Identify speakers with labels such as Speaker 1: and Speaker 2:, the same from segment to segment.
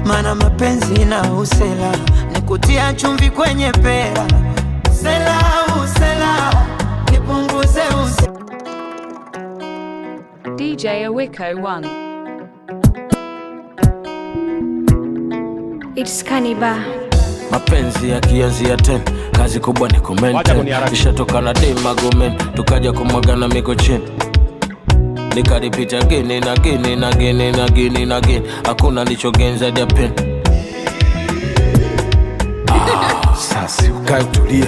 Speaker 1: Mana mapenzi na usela ni kutia chumvi kwenye pera. Usela, usela, nipunguze usela.
Speaker 2: DJ Awiko 1.
Speaker 3: It's Kaniba.
Speaker 4: Mapenzi yakianzia 10, kazi kubwa ni
Speaker 5: Wacha
Speaker 4: kumaintain.
Speaker 5: kuniharakisha.
Speaker 4: Ishatoka na dem Magomeni, tukaja kumwagana miko chini, nikaripita again and again and again and again and again, hakuna lichogain zaidi ya pain.
Speaker 6: Sasa ukae utulie.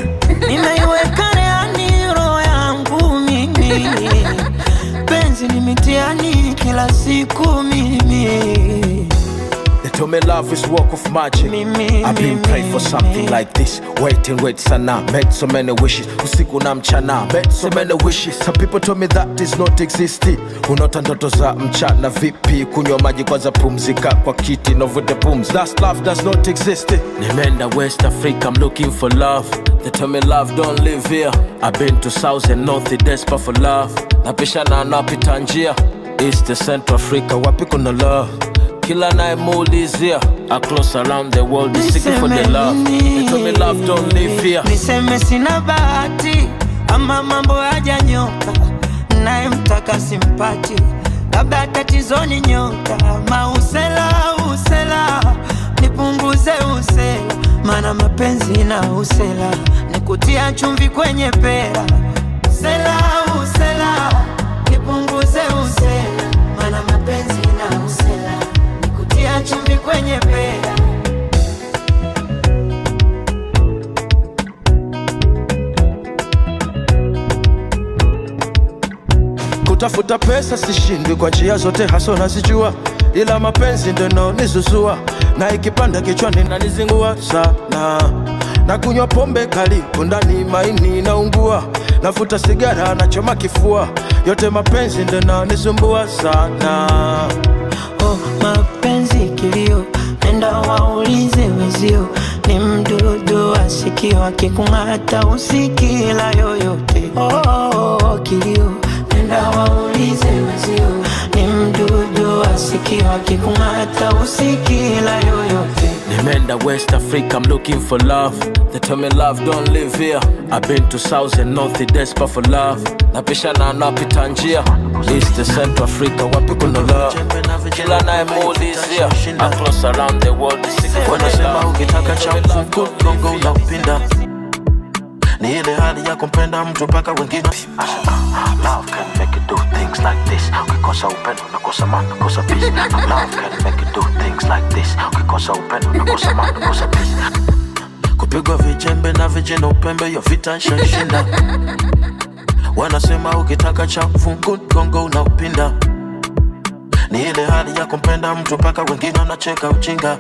Speaker 1: Nimeiweka rehani roho yangu mimi, penzi ni mitihani kila siku mimi.
Speaker 6: They told me love is work of magic.
Speaker 1: Mimi,
Speaker 6: I've been praying for something
Speaker 1: mimi.
Speaker 6: Like this. Wait and wait sana. Made so many wishes. Usiku na mchana. Made so many wishes. Some people told me that is not existing. Unaota ndoto za mchana vipi? Kunywa maji kwanza, pumzika kwa kiti, novute pumzi. That's love does not exist.
Speaker 4: Nimeenda West Africa, I'm looking for love. They tell me love don't live here. I've been to South and North, desperate for love. Napishana napita njia East to Central Africa, wapi kuna love? Kila nayemuulizia across around the world is seeking for the love. They tell me love don't live here.
Speaker 1: Niseme sina bahati ama mambo hajanyoka, naye mtaka simpati, labda tatizo ni nyota. Mausela usela, nipunguze usela, mana mapenzi na usela nikutia chumvi kwenye pera. Usela usela, nipunguze usela, mana mapenzi na usela nikutia chumvi kwenye pera.
Speaker 6: Kutafuta pesa sishindwi kwa njia zote, haso nazijua, ila mapenzi ndo nizuzua, na ikipanda kichwani nanizingua sana, na kunywa pombe kali ndani maini naungua, navuta sigara nachoma kifua, yote mapenzi ndo nisumbua sana.
Speaker 1: Oh, mapenzi kilio, nenda waulize wezio, ni mdudu asikio, akikung'ata usikila yoyote. Oh, kilio, nenda waulize wezio, ni mdudu asikio, akikung'ata usikila yoyote.
Speaker 4: Nimeenda West Africa, I'm looking for love. They tell me love don't live here. I've been to South and North, desperate for love. Napishana napita njia East to Central Africa, wapi kuna love? Kila nayemuulizia across around the world is seeking for the
Speaker 7: Wanasema
Speaker 4: love.
Speaker 7: ukitaka cha
Speaker 4: They tell me love
Speaker 7: mfungu
Speaker 4: don't
Speaker 7: gongo
Speaker 4: live here.
Speaker 7: unaupinda, ni ile hali ya kumpenda mtu mpaka wengine. Love can make you do things like this. Ukikosa upendo unakosa maana, unakosa peace. Love can make you do things like this. Ukikosa upendo unakosa maana, unakosa peace. Kupigwa vijembe na vijino upembe, yo vita nshashinda. Wanasema ukitaka cha mfungu gongo unaupinda, ni ile hali ya kumpenda mtu mpaka wengine wanacheka ujinga.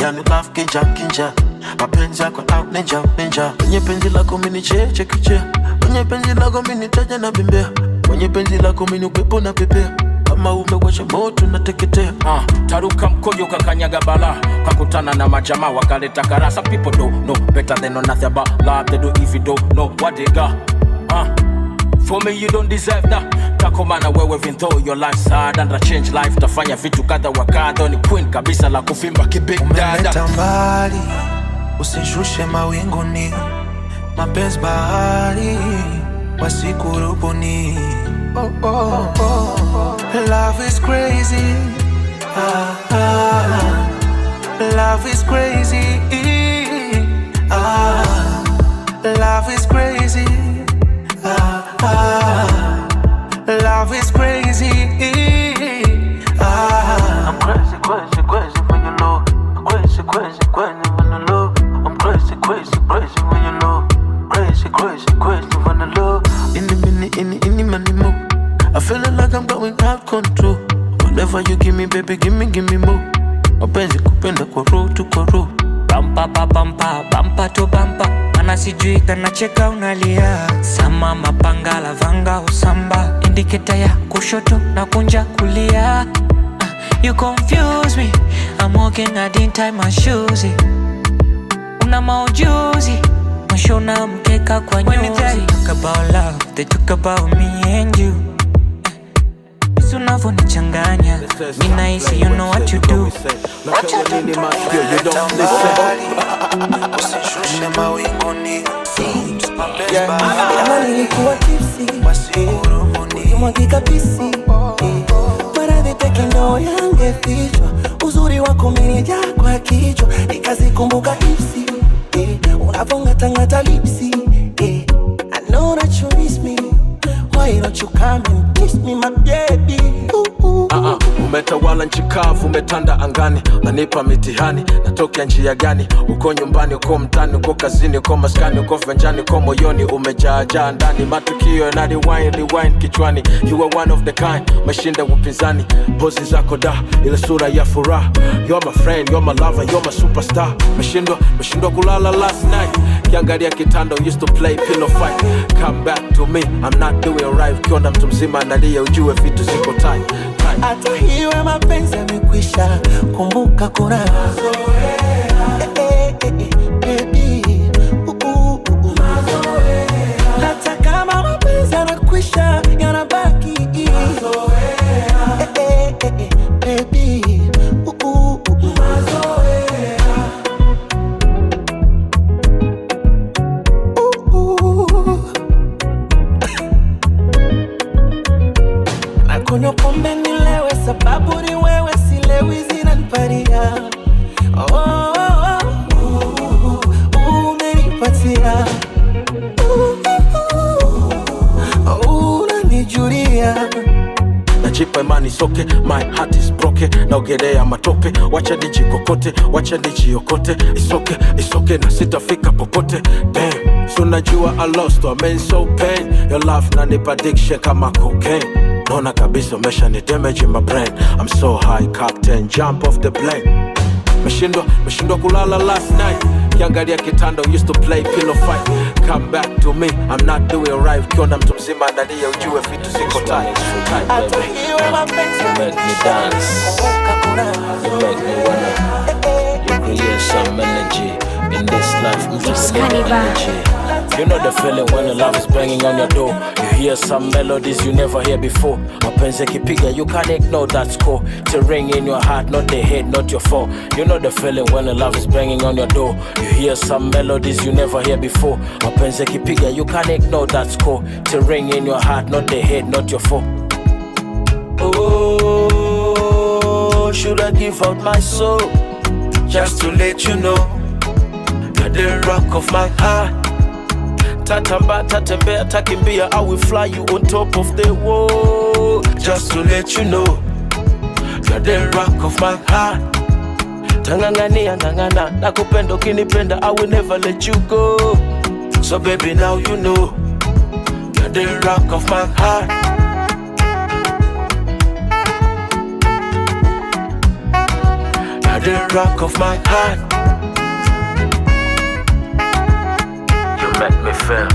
Speaker 7: Yani love kinja kinja, mapenzi yako out ninja ninja. Kwenye penzi lako mimi cheche kiche, kwenye penzi lako mimi taja na bembea, kwenye penzi lako mimi upepo na pepea, kama umewasha moto nateketea.
Speaker 4: Taruka mkojo kakanyaga bala, kakutana na majamaa wakaleta karasa. People don't know better than know nothing about love. They do if you don't know what they got. For me you don't deserve that. Takomana wewe even though your life sad and I change life, tafanya vitu kadha wa kadha, ni queen kabisa la kuvimba kibig dada.
Speaker 8: Umenileta mbali, usishushe mawinguni, mapenzi bahari, wasikurubuni. Oh, oh, oh. Love is crazy. Ah, ah. Love is crazy. Ah, love is crazy. Ah, ah. Love is crazy. Ah.
Speaker 7: I'm crazy, crazy, crazy when you low. Crazy, crazy, crazy when you low. I'm crazy, crazy, crazy when you low. Crazy, crazy, crazy when you low. Any minute, any money mo. I feeling like I'm going out control. Whatever you give me, baby, give me, give me more. Mapenzi kupenda kwa roho tu kwa roho.
Speaker 9: Bampa pa bampa bampa to bampa, mana sijui kanacheka unalia sama mapanga lavanga usamba indiketa ya kushoto na kunja kulia. Ah, you confuse me, I'm walking, I didn't tie my shoes. Una maujuzi mwisho na mkeka kwa nyuzi. When they talk about love, they talk about me and you. unavyonichanganya, mi nahisi you know what you do.
Speaker 6: Napewa nini masikio, you don't listen.
Speaker 8: Usishushe mawinguni. Mapenzi
Speaker 1: Kama nilikuwa tipsy,
Speaker 8: wasikurubuni.
Speaker 1: ulimwagika pisi, maradhi peke ndo yangefichwa, uzuri wako umenijaa kwa kichwa, nikazikumbuka hipsi, unavongatangata lipsi, I know that you miss me, why don't you come and kiss me my baby. Ooh, ooh.
Speaker 6: Ah, umetawala nchi kavu, umetanda angani, unanipa mitihani, natokea njia gani? Uko nyumbani, uko mtani, uko kazini, uko maskani, uko venjani, uko moyoni, umejaajaa ndani, matukio yana rewind, rewind kichwani. You are one of the kind, umeshinda upinzani, pozi zako da, ile sura ya furaha. You're my friend, you're my lover, you're my superstar. Umeshindwa kulala last night, kiangalia kitanda, used to play pillow fight. Come back to me, I'm not doing right. Ukiona mtu mzima analia, ujue vitu ziko tight, tight.
Speaker 1: Hata hiwe mapenzi yamekwisha, kumbuka kuna eh, eh, eh, eh, baby. Uh, uh, uh. Hata kama mapenzi yanakwisha, yanabaki. Eh, eh, eh, eh, baby. Uh, uh, uh. Uh, uh. Nakunywa pombe nilewe, sababu ni wewe, silewi zinaniparia. Oh, oh, oh, uh, umenipatia. Uh, unanijulia.
Speaker 6: Najipa imani soke, my heart is broken. Naogelea matope, wacha nijikokote, wacha nijiokote. Isoke, isoke na sitafika popote. Damn, so najua I lost, I'm in so pain. Your love nanipa addiction kama cocaine. Naona kabisa umesha ni damage in my brain. I'm so high, captain, jump off the plane. Meshindwa kulala last night. Kiangalia kitanda, used to play pillow fight. Come back to me, I'm not doing right. Ukiona mtu mzima analia, ujue vitu ziko tight, tight.
Speaker 1: Hata hiwe mapenzi
Speaker 4: You make me dance.
Speaker 1: kumbuka kuna
Speaker 4: You make me wanna. You create some energy in this life. Mtu
Speaker 2: Scaniba.
Speaker 4: energy. You know the feeling when the love is banging on your door. You hear some melodies you never hear before. Mapenzi yakipiga, you can't ignore that score. To ring in your heart, not the head, not your phone. You know the feeling when the love is banging on your door. You hear some melodies you never hear before. Mapenzi yakipiga, you can't ignore that score. To ring in your heart, not the head, not your phone.
Speaker 7: Oh, should I give out my soul just to let you know you're the rock of my heart? Tatamba, tatembea, takimbia, I will fly you on top of the world just to let you know you're the rock of my heart. Tangangania, ngangana, nakupenda ukinipenda, I will never let you go. So baby, now you know you're the rock of my heart. You're the rock of my heart.
Speaker 4: You make me feel.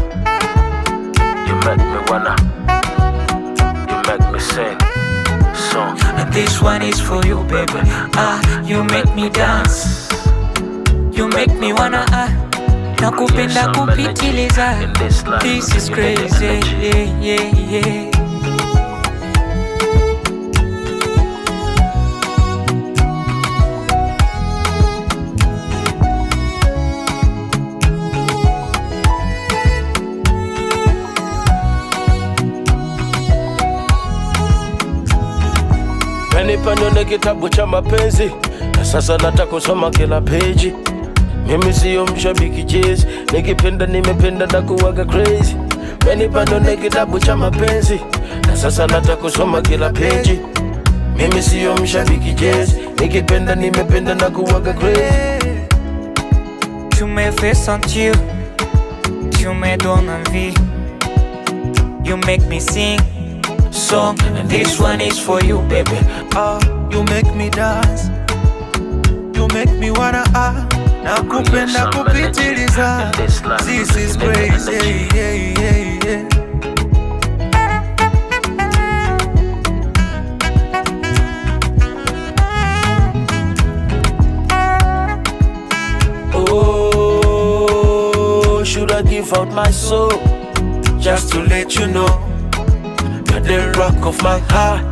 Speaker 4: You make me wanna. You make me sing. Song.
Speaker 9: And this one is for you, baby. Ah, you make me dance. You make me wanna ah. Nakupenda kupitiliza. This is crazy. Yeah, yeah, yeah.
Speaker 7: Menipa nione kitabu cha mapenzi na sasa nataka kusoma kila peji. Mimi siyo mshabiki jezi, nikipenda nimependa na kuwaga crazy. Menipa nione kitabu cha mapenzi na sasa nataka kusoma kila peji. Mimi siyo mshabiki jezi, nikipenda nimependa na kuwaga crazy.
Speaker 9: Tu me fais sentir, tu me donnes envie. You make me sing song, and this one is for you, baby.
Speaker 8: Ah, you make me dance. You make me wanna ah. Nakupenda kupitiliza. This is crazy. Yeah, yeah, yeah.
Speaker 7: Oh, should I give out my soul just to let you know you're the rock of my heart?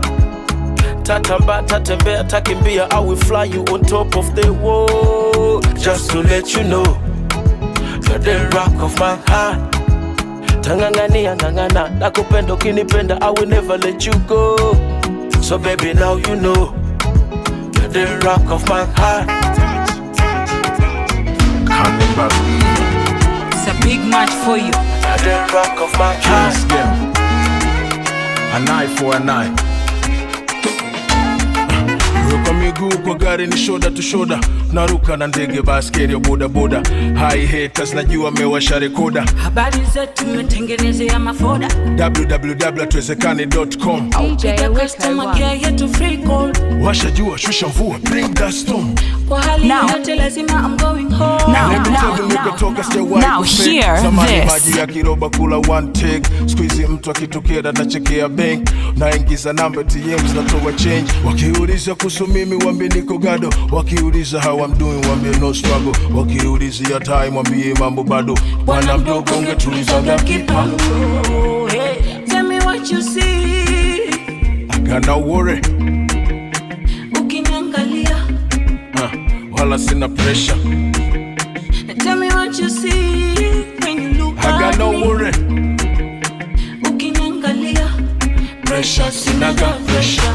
Speaker 6: Tatamba, tatembea, takimbia, I will fly you on top of the world. Just to let you know, you're the rock of my heart. Tangangania, ngangana, nakupenda ukinipenda, I will never let you go. So baby, now you know, you're the rock of my heart.
Speaker 9: It's a big match for you.
Speaker 6: You're the rock of my heart.
Speaker 3: Kings game. An eye for an eye. Iwe kwa miguu, kwa gari ni shoulder to shoulder, naruka na ndege, baskeli ya bodaboda. Hi haters, najua mewasha rekoda.
Speaker 9: Habari zetu tumetengenezea mafoda.
Speaker 3: www.tuwezekane.com.
Speaker 2: DJ
Speaker 9: Piga
Speaker 2: Awiko
Speaker 9: customer
Speaker 2: 1.
Speaker 9: care yetu free call.
Speaker 3: Washa jua, shusha mvua, bring that storm.
Speaker 9: Kwa hali
Speaker 5: Now.
Speaker 9: yote lazima I'm going home.
Speaker 5: Now,
Speaker 3: Let me tell
Speaker 5: now,
Speaker 3: you nilikotoka sijawahi
Speaker 5: now
Speaker 3: kufake.
Speaker 5: hear
Speaker 3: Zamani
Speaker 5: this.
Speaker 3: maji ya kiroba kula one take. Siku hizi mtu akitokea nachekea bank, naingiza namba ATM zinatoa change. Wakiuliza kuhusu mimi waambie niko gado, wakiuliza how I'm doing waambie no struggle, wakiulizia time waambie mambo bado. Bwana mdogo ungetulizaga kipa.
Speaker 9: Hey, tell me what you see.
Speaker 3: I got no worry.
Speaker 9: Ukiniangalia.
Speaker 3: Wala sina pressure.
Speaker 9: Tell me what you see when you look
Speaker 3: I got
Speaker 9: at
Speaker 3: no
Speaker 9: me.
Speaker 3: worry.
Speaker 9: Ukiniangalia.
Speaker 3: Pressure, sinaga pressure.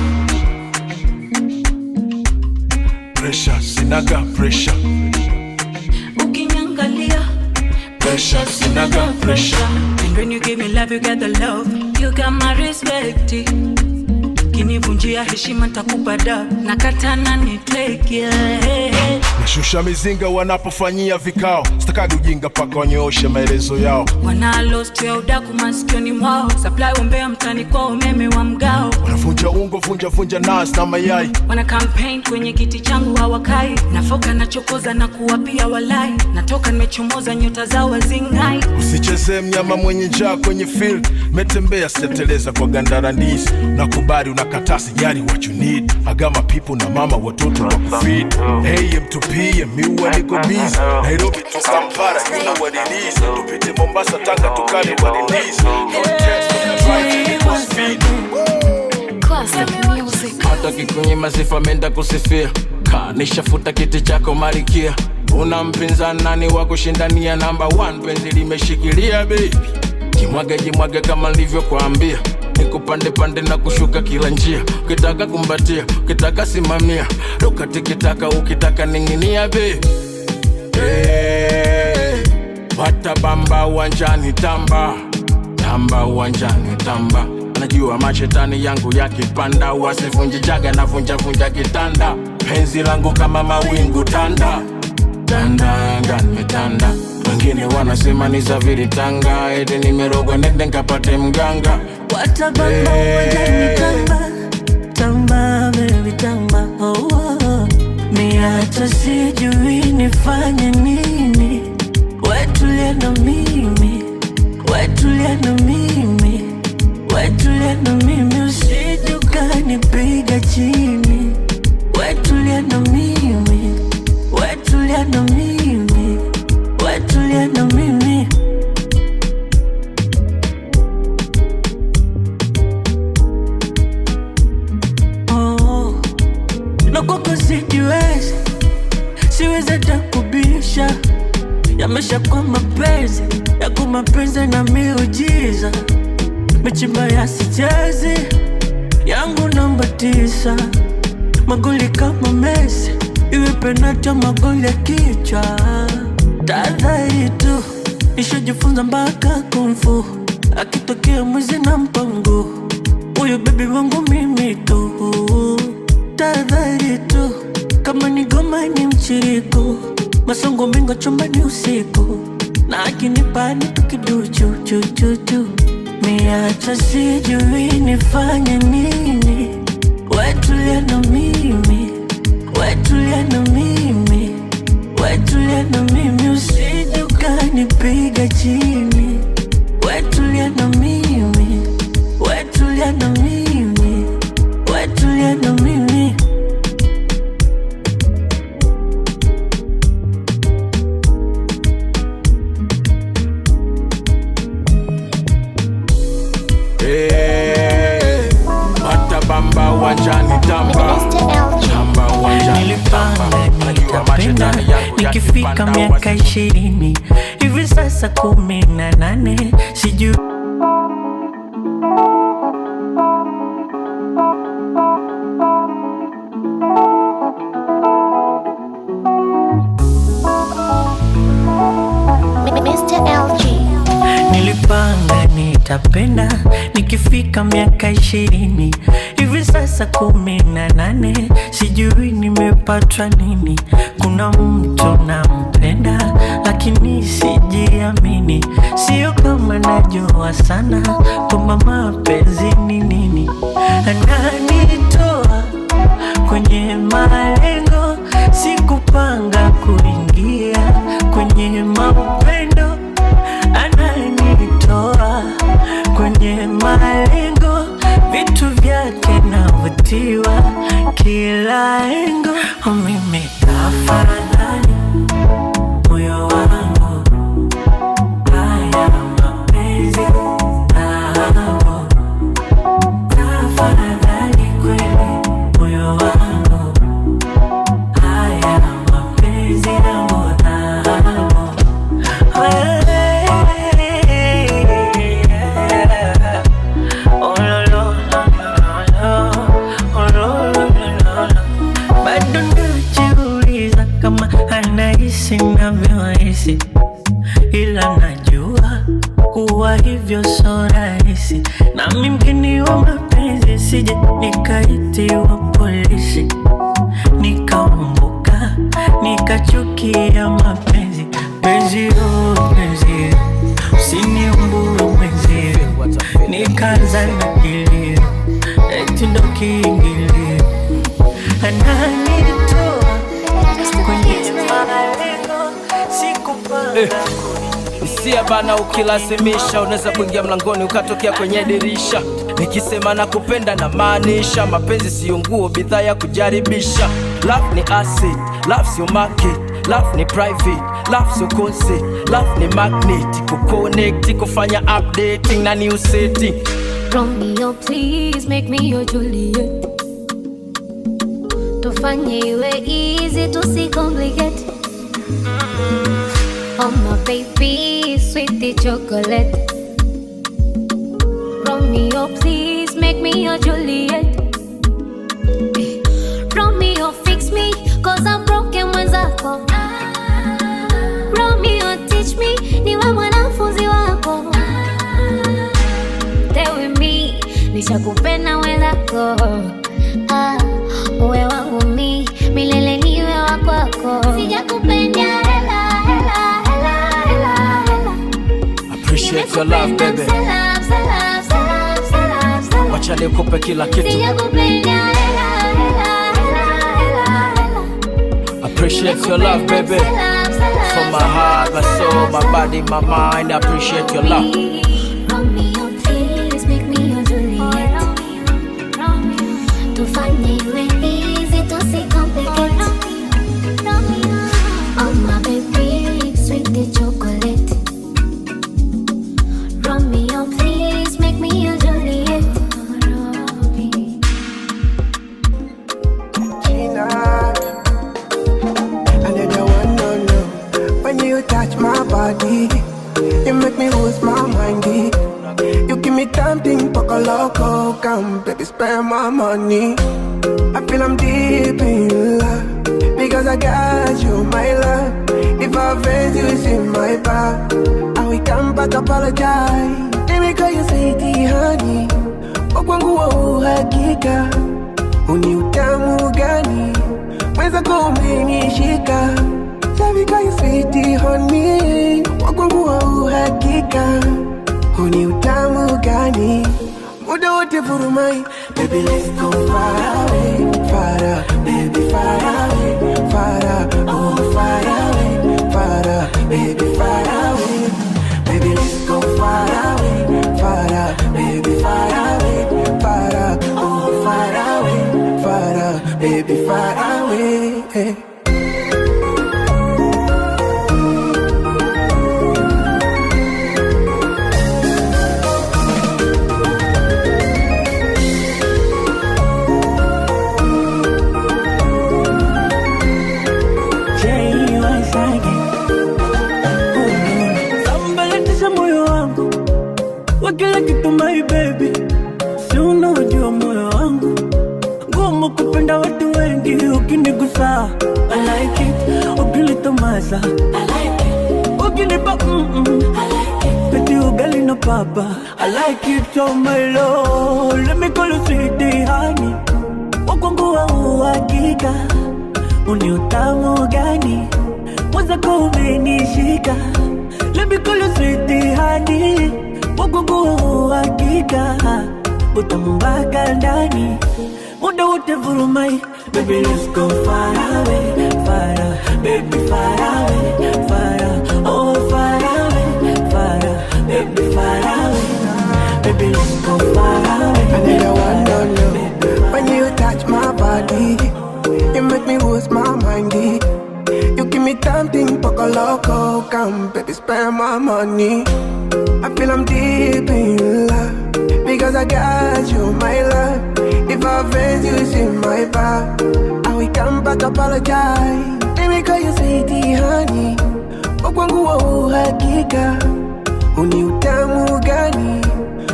Speaker 3: Pressure, sinaga pressure.
Speaker 9: Ukiniangalia.
Speaker 3: Pressure, sinaga pressure.
Speaker 9: And when you give me love, you get the love. You got my respect. Kinivunjia heshima nitakupa dab. Nakatana ni take yeah.
Speaker 3: Nashusha mizinga wanapofanyia vikao, sitakagi ujinga paka wanyooshe maelezo yao.
Speaker 9: Wanalost ya udaku masikioni mwao. Supply umbea mtani kwa umeme wa mgao.
Speaker 3: Wanavunja ungo, vunja vunja nas na mayai.
Speaker 9: Wana campaign kwenye kiti changu hawakai. Nafoka nachokoza na kuwapia walai. Natoka nimechomoza nyota zao hazingai.
Speaker 3: Usicheze mnyama mwenye njaa kwenye field, metembea sijateleza kwa gandara ndizi. Nakubali unakataa, sijali what you need. Agama people na mama watoto wa kufeed. AM to PM, miwa niko busy. Nairobi to Kampala, you know what it is. Tupite Mombasa, Tanga, tukale what it is. No test, drive, niko speed.
Speaker 2: Classic music.
Speaker 4: Hata kikunyima sifa menda kusifia, kanishafuta kiti chako marikia. Una mpinzani nani wa kushindania? Namba 1 penzi limeshikilia baby. Jimwage jimwage kama nilivyokuambia, nikupande pande na kushuka kila njia. Ukitaka kumbatia, ukitaka simamia, ruka tikitaka, ukitaka ninginia baby. Hey, watabamba uwanjani tamba, tamba uwanjani tamba. Najua mashetani yangu yakipanda, wasivunje jaga na vunja vunja kitanda. Penzi langu kama mawingu tanda, tanda anga nimetanda. Wengine wanasema ni zaviri Tanga, eti nimerogwa nende nikapate mganga.
Speaker 10: Watabamba uwanjani tamba, tamba baby tamba, oh, oh. Mi hata sijui nifanye nini, wetulia na mimi, wetulia na mimi, wetulia na mimi, usije ukanipiga chini, wetulia na mimi, wetulia na mimi, wetulia na mimi. Oh, na kwako sijiwezi, siwezi hata kubisha, yamesha kwa mapenzi yako, mapenzi na miujiza, michimba ya sichezi yangu namba 9, magoli kama Messi, iwe penalti ama magoli ya kichwa. Tahadhari tu, nishajifunza mpaka kung fu, akitokea mwizi na mpango, huyu baby wangu mimi tu. Tahadhari tu, kama ni goma ni mchiriku, masongo mingo chumbani usiku, na akinipa nipe kiduchu chu chu chu. Mi hata sijui nifanye nini, wetulia na mimi, wetulia na mimi, wetulia na mimi, usije ukanipiga chini, wetulia na mimi, wetulia na mimi, wetulia na mimi.
Speaker 4: Hey, watabamba uwanjani tamba.
Speaker 10: Nikifika miaka 20 hivi sasa 18 sijui.
Speaker 2: Mr. LG.
Speaker 10: Nilipanga nitapenda nikifika miaka 20 hivi sasa 18 sijui nimepatwa nini. Kuna mtu nampenda lakini sijiamini, sio kama najua sana kwamba mapenzi ni nini. Ananitoa kwenye malengo, sikupanga kuingia kwenye maupendo. Ananitoa kwenye malengo, vitu vyake navutiwa kila engo. Mimi tafadhali, moyo wangu, haya mapenzi taabu. Tafadhali kweli, moyo wangu, haya mapenzi yangu taabu. Bado najiuliza kama anahisi navyohisi, ila najua kuwa hivyo so rahisi. Nami mgeni wa mapenzi, sije nikaitiwa polisi, nikaumbuka nikachukia mapenzi. Penzi oh, penzi usiniumbue mwenzi, nikaanza na kilio eti ndo kiingilio. Ananitoa kwenye malengo, sikupanga
Speaker 4: Hisia bana, ukilazimisha unaweza kuingia mlangoni ukatokea kwenye dirisha. Nikisema nakupenda na maanisha, mapenzi siyo nguo, bidhaa ya kujaribisha. Love ni acid, love sio market, love ni private, love sio concert, love ni magnet, kuconnect, kufanya updating na new setting.
Speaker 2: Romeo, please make me your Juliet. Tufanye iwe easy, tusicomplicate. Oh my baby, sweet chocolate. Romeo, please make me your Juliet. Romeo, fix me, 'cause I'm broken mwenzako. Romeo, teach me, niwe mwanafunzi wako. Stay with me, nishakupenda wenzako. Ah, uwe wangu mi, milele niwe wa kwako. Sijakupenda hela, hela, hela, hela, hela.
Speaker 4: Appreciate your love baby,
Speaker 2: Salam, salam, salam, salam, salam.
Speaker 4: wacha nikupe kila kitu.
Speaker 2: Sijakupenda hela, hela, hela, hela, hela.
Speaker 4: Appreciate your love baby, from my heart, my soul, my body, my mind. I appreciate your love.
Speaker 2: Romeo, please make me your Juliet. Tufanye iwe easy, tusicomplicate. Oh my baby, sweet the chocolate. Romeo, please make me your Juliet.
Speaker 1: Gina. Another one, no, no. When you touch my body, you make me lose my mind. You give me something, poco loco. Come, baby, spend my money. I feel I'm deep in love because I got you, my love. If I offend you, it's in my back. I will come back, apologize. Let me call you sweetie, honey. Okwangu wa uhakika, uni utamu gani? Mwenzako umenishika. Let me call you sweetie, honey. Wakwangu wa uhakika, uni utamu gani? Muda wote vurumai. Baby, let's go far away, far away, baby, far away, far away, oh, far away, far away, baby, far away. Baby, let's go far away, far away, baby, far away, far away, oh, far away, far away, baby, far away.
Speaker 10: Jay, once again. Ukinigusa, I like it. Ukilitomasa, I like it. Ukinipa I like it. Peti ugali no papa, I like it. Oh my lord, let me call you sweetie honey. Wakwangu wa uhakika, uni utamu gani? Mwenzako umenishika. Let me call you sweetie honey. Wakwangu wa uhakika, utamu mpaka ndani. Muda wote vurumai. Baby, let's go far away, far away. Baby, far away, far away. Oh, far away, far away. Baby, far away. Baby, let's go far away.
Speaker 1: I need a one, no, no. When you touch my body, you make me lose my mind. You give me something, poco loco. Come, baby, spend my money. I feel I'm deep in love because I got you, my love. If I offend you, it's in my vibe. I will come back, apologize. Let me call you sweetie, honey. Wakwangu wa uhakika, uni utamu gani?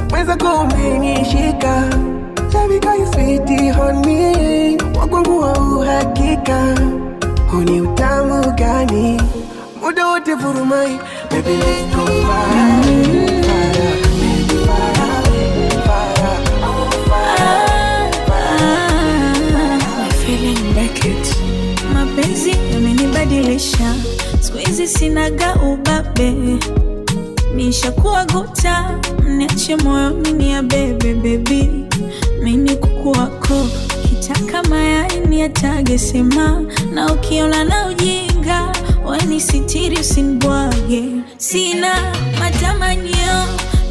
Speaker 1: Mwenzako umenishika. Let me call you sweetie, honey. Wakwangu wa uhakika, uni utamu gani? Muda wote vurumai. Baby, let's go far away, far away, far away, far away, far away.
Speaker 5: Feeling like it. Mapenzi yamenibadilisha, siku hizi sinaga ubabe, nishakuwa guta, niache moyoni ni ya bebe baby, mimi kuku wako kitaka mayai ni atage sema, na ukiona na ujinga weni sitiri usinibwage, sina matamanio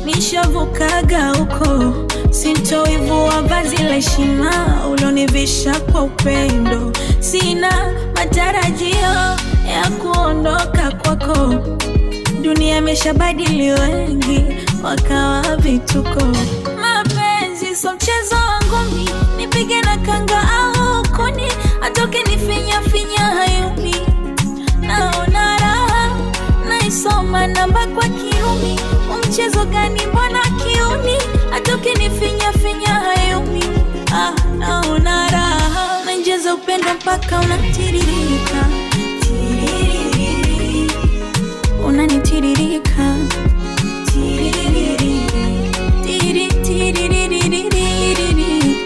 Speaker 5: nishavukaga huko, sintoivua vazi la heshima ulonivisha kwa upendo, sina matarajio ya kuondoka kwako, dunia imeshabadili wengi wakawa vituko, mapenzi so mchezo wangu mi, nipige na kanga au kuni, atoke nifinya finya hayumi, naona raha naisoma namba kwa Kirumi, mchezo gani mbona kiuni, atoke nifinya finya hayumi, ah, naona raha naingiza upendo mpaka unatiririka tiririri, unanitiririka tiririri tiri tiririri tiririri,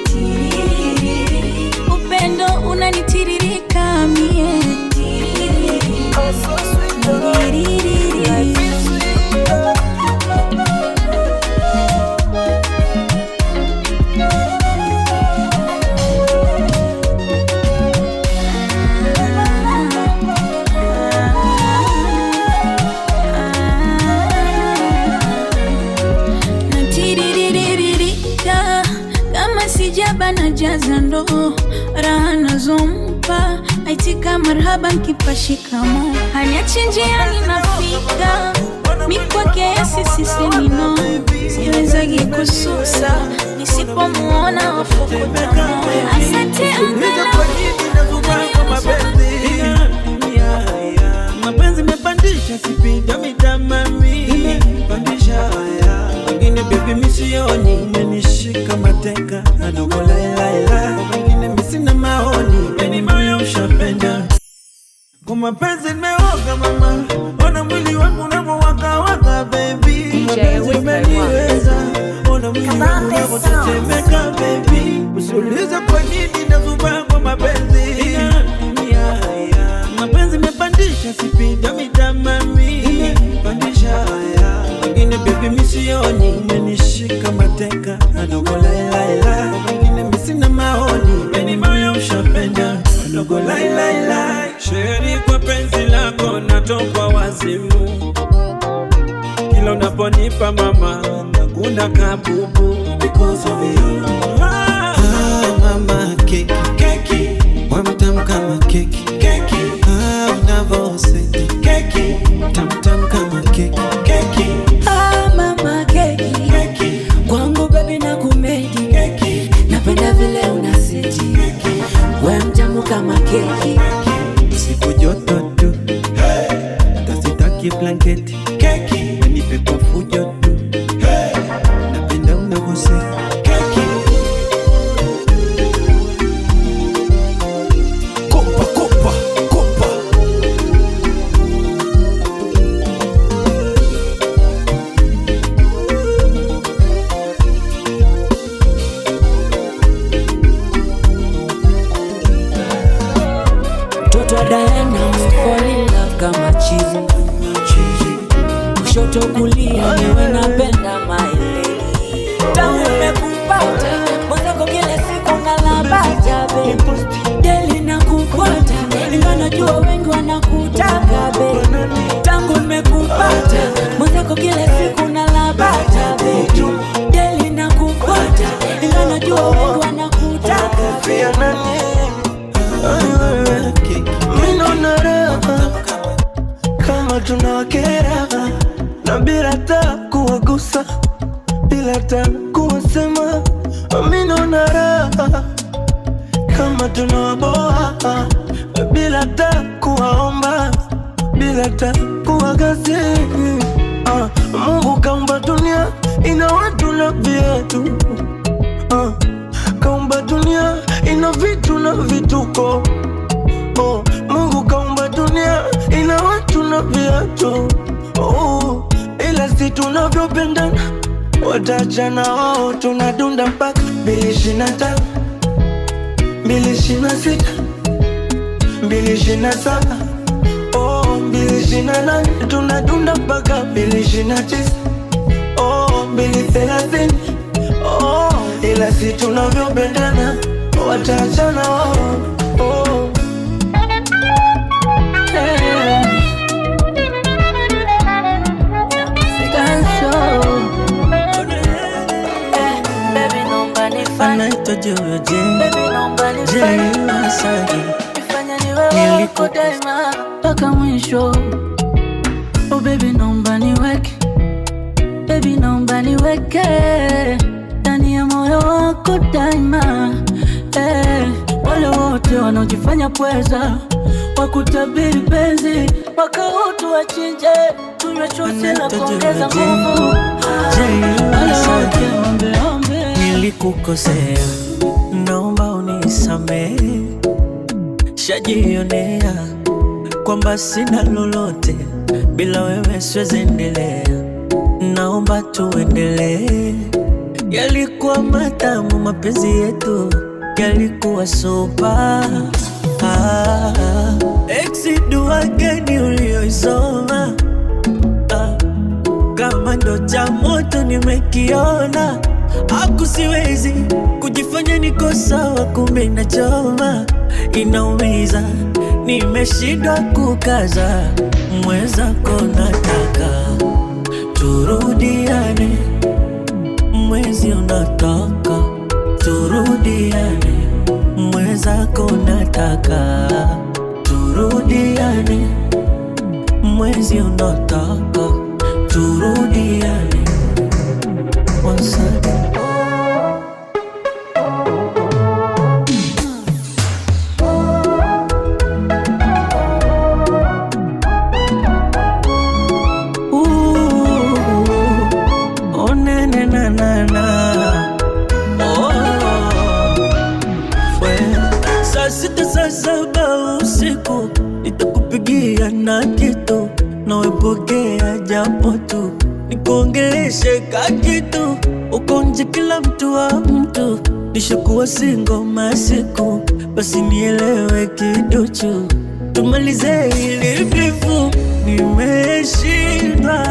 Speaker 5: upendo unanitiririka mie tiririri tiririri. Natiririka kama sijaba na jaza ndoo, raha nazompa aitika marhaba nkipa shikamo, haniachi njiani nafika mi kwake yesi sisemi no, siwezagi kususa nisipomuona wafukuta moyo. Asante angalau
Speaker 8: mapenzi mepandisha sipinda mitamami imepandisha wengine baby misioni umenishika mateka adogo laila wengine misina maoni yani moyo ushapenda kwa mapenzi nimeoga mama, ona mwili wangu unamowaka waka baby, mapenzi umeniweza, ona mwili wangu unavyotetemeka baby, usiulize kwa nini nazubaa kwa mapenzi, mapenzi imepandisha sipinda mitamami imepandisha wengine baby misioni umenishika mateka adogo laila wengine misina maoni yani moyo ushapenda adogo laila. Sheri kwa penzi lako natokwa wazimu, kila unaponipa mama nakuna kabubu because of you.
Speaker 11: Ah, mama keki keki, wamtamu kama keki keki, ah, unavoseti keki tamtam kama keki keki,
Speaker 10: ah, mama keki keki, kwangu baby na kumedi keki, napenda vile unaseti keki, we mtamu kama keki.
Speaker 11: Siku joto tu, hey. Tasitaki blanketi keki, wenipe kwa fujo tu, hey. Napenda unavoseti keki.
Speaker 10: Mtoto wa Diana fall in love kama chizi, kushoto kulia niwe napenda my lady. Tangu nimekupata mwenzako kila siku nalabata babe, deli nakufuata ingawa najua wengi wanakutaka babe. Tangu nimekupata mwenzako kila siku nalabata babe, deli nakufuata ingawa najua wengi wanakutaka babe.
Speaker 8: Mimi naona raha kama tunawakera na bila hata kuwagusa, bila hata kuwasema. Mimi naona raha kama tunawaboa bila hata kuwaomba, bila hata kuwagasi. Mungu kaumba dunia ina watu na viatu, kaumba dunia ina vitu na vituko. Oh, Mungu kaumba dunia ina watu na viatu, oh, ila si tunavyopendana wataachana wao, tunadunda mpaka 2025, 2026, 2027, oh, 2028, tunadunda mpaka 2029, oh, 2030, oh, ila si tunavyopendana wataachana wao, oh.
Speaker 11: Anaitwa Jojo J J Masagi.
Speaker 10: Nifanye niwe wako daima mpaka mwisho. Oh baby, naomba niweke, baby naomba niweke ndani ya moyo wako daima. Eh, wale wote wanaojifanya pweza wakutabiri penzi wakautu wachinje, tunywe chuzi na kuongeza nguvu. Wale wote ombe ombe,
Speaker 11: Nilikukosea, naomba unisamehe. Shajionea kwamba sina lolote, bila wewe siwezi endelea. Naomba tuendelee. Yalikuwa matamu mapenzi yetu, yalikuwa sopa. Ah, ex dua gani uliyoisoma? Ah, kama ndo cha moto nimekiona, aku siwezi kujifanya niko sawa, kumbe inachoma, inaumiza, nimeshindwa kukaza. Mwenzako nataka turudiane, mwezi unataka turudiane, mwenzako nataka turudiane, mwezi unataka turudiane. One second. Ooh, oh, na, na, na, na, na. Oh, we. Saa sita saa saba usiku nitakupigia na kitu nawe pokea japo tu nikuongeleshe ka kitu uko nje kila mtu wa mtu nishakuwa single masiku basi nielewe kiduchu tumalize hili bifu nimeshindwa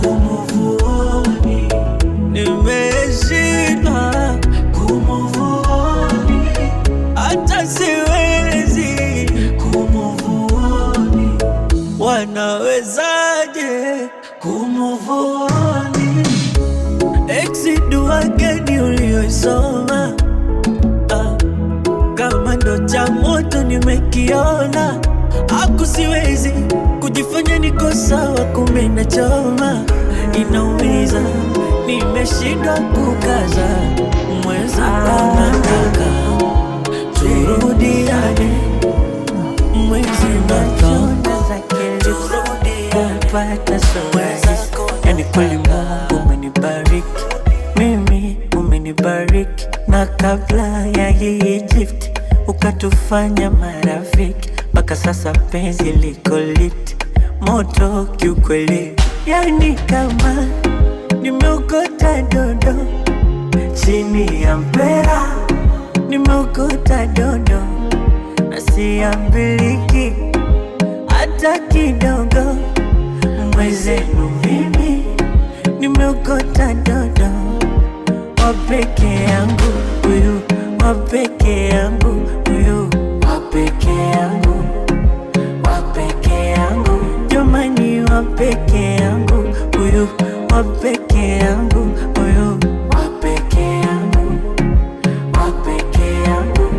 Speaker 11: kumuvuoni nimeshindwa kumuvuoni hata siwezi kumuvuoni wanawezaje kumuvuoni ex dua gani uliyoisoma? Ah, kama ndo cha moto nimekiona, aku siwezi kujifanya niko sawa, kumbe inachoma, inaumiza, nimeshindwa kukaza. Mwenzako nataka turudiane, mwezi nataka turudiane,
Speaker 10: kupata so rahisi. Yani kweli Mungu umenibariki mimi, umenibariki na kabla ya hii Egypt ukatufanya marafiki, mpaka sasa penzi liko lit moto kiukweli, yani kama nimeokota dodo chini ya mpera, nimeokota dodo na na siambiliki hata kidogo. Mwezenu mimi nimeokota dodo wa peke yangu huyu, wa peke yangu huyu, wa peke yangu, wa peke yangu, jamani, wa peke yangu huyu, wa peke yangu huyu, wa peke yangu, wa peke yangu.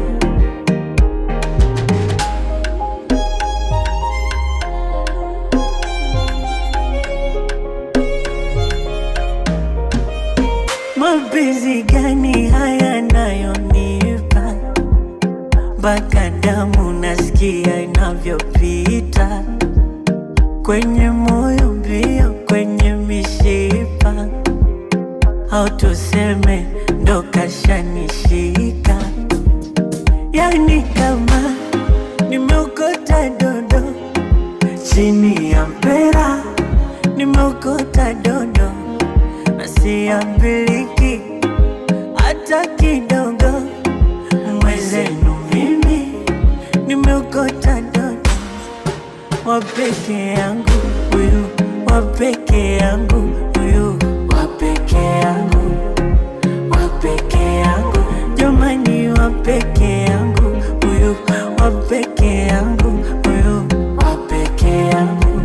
Speaker 10: Mapenzi gani haya nayonipa mpaka damu nasikia inavyopita kwenye moyo mbio, kwenye mishipa, au tuseme ndo kashanishika, yani kama nimeokota dodo chini ya mpera, nimeokota dodo na siambiliki hata kidogo. Mwezenu mimi nimeokota dodo wa peke yangu huyu, wa peke yangu huyu, wa peke yangu, wa peke yangu, jamani, wa peke yangu huyu, wa peke yangu huyu, wa peke yangu,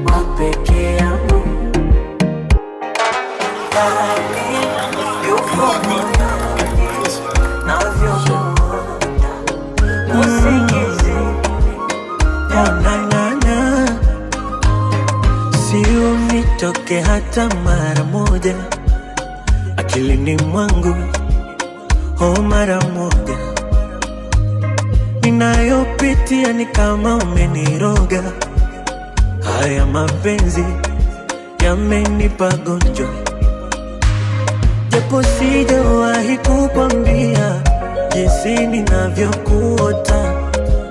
Speaker 10: wa peke yangu. Yupo moyoni, navyomuota usingizini.
Speaker 8: Na, na, na. Si unitoke hata mara moja akilini mwangu, oh, mara moja ninayopitia ni kama umeniroga. Haya mapenzi yamenipa gonjwa, japo sijawahi kukwambia jinsi ninavyokuota